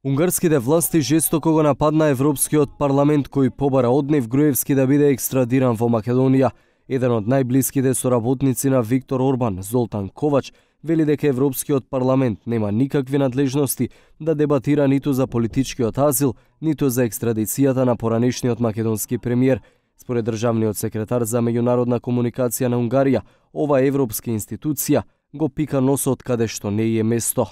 Унгарските власти жестоко го нападна Европскиот парламент кој побара од нив Груевски да биде екстрадиран во Македонија. Еден од најблиските соработници на Виктор Орбан, Золтан Ковач, вели дека Европскиот парламент нема никакви надлежности да дебатира ниту за политичкиот азил, ниту за екстрадицијата на поранешниот македонски премиер. Според државниот секретар за меѓународна комуникација на Унгарија, ова европска институција го пика носот каде што не е место.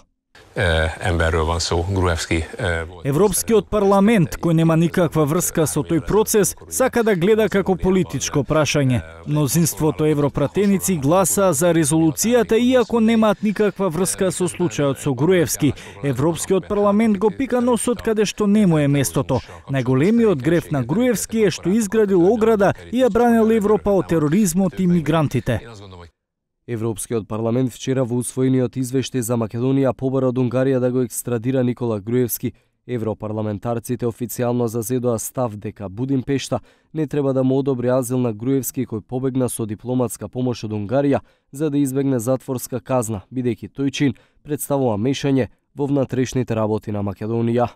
Европскиот парламент, кој нема никаква врска со тој процес, сака да гледа како политичко прашање. Мнозинството европратеници гласа за резолуцијата иако немаат никаква врска со случајот со Груевски. Европскиот парламент го пика носот каде што не му е местото. Најголемиот греф на Груевски е што изградил ограда и ја бранил Европа од тероризмот и мигрантите. Европскиот парламент вчера во усвоениот извештај за Македонија побара од Унгарија да го екстрадира Никола Груевски. Европарламентарците официјално зазедоа став дека Будимпешта не треба да му одобри азил на Груевски кој побегна со дипломатска помош од Унгарија за да избегне затворска казна, бидејќи тој чин представува мешање во внатрешните работи на Македонија.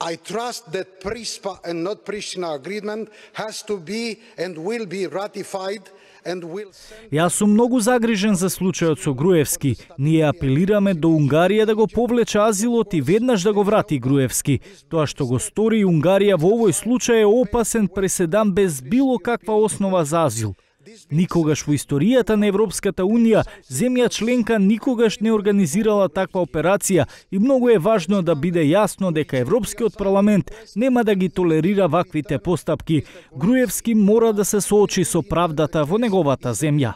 I trust that Prespa and not Pristina agreement has to be and will be ratified. Јас сум многу загрижен за случајот со Груевски. Ние апелираме до Унгарија да го повлече азилот и веднаш да го врати Груевски. Тоа што го стори Унгарија во овој случај е опасен преседан без било каква основа за азил. Никогаш во историјата на Европската Унија земја членка никогаш не организирала таква операција и многу е важно да биде јасно дека Европскиот парламент нема да ги толерира ваквите постапки. Груевски мора да се соочи со правдата во неговата земја.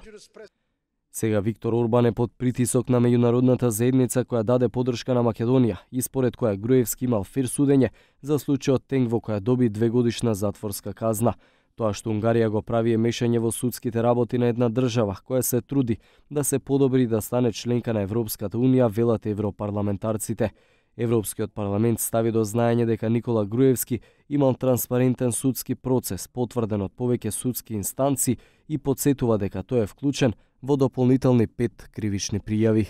Сега Виктор Орбан е под притисок на меѓународната заедница која даде подршка на Македонија и според која Груевски имал фер судење за случајот Тенг во која доби 2-годишна затворска казна. Тоа што Унгарија го прави е мешање во судските работи на една држава која се труди да се подобри и да стане членка на Европската Унија, велат европарламентарците. Европскиот парламент стави до знаење дека Никола Груевски имал транспарентен судски процес, потврден од повеќе судски инстанци и потсетува дека тој е вклучен во дополнителни 5 кривични пријави.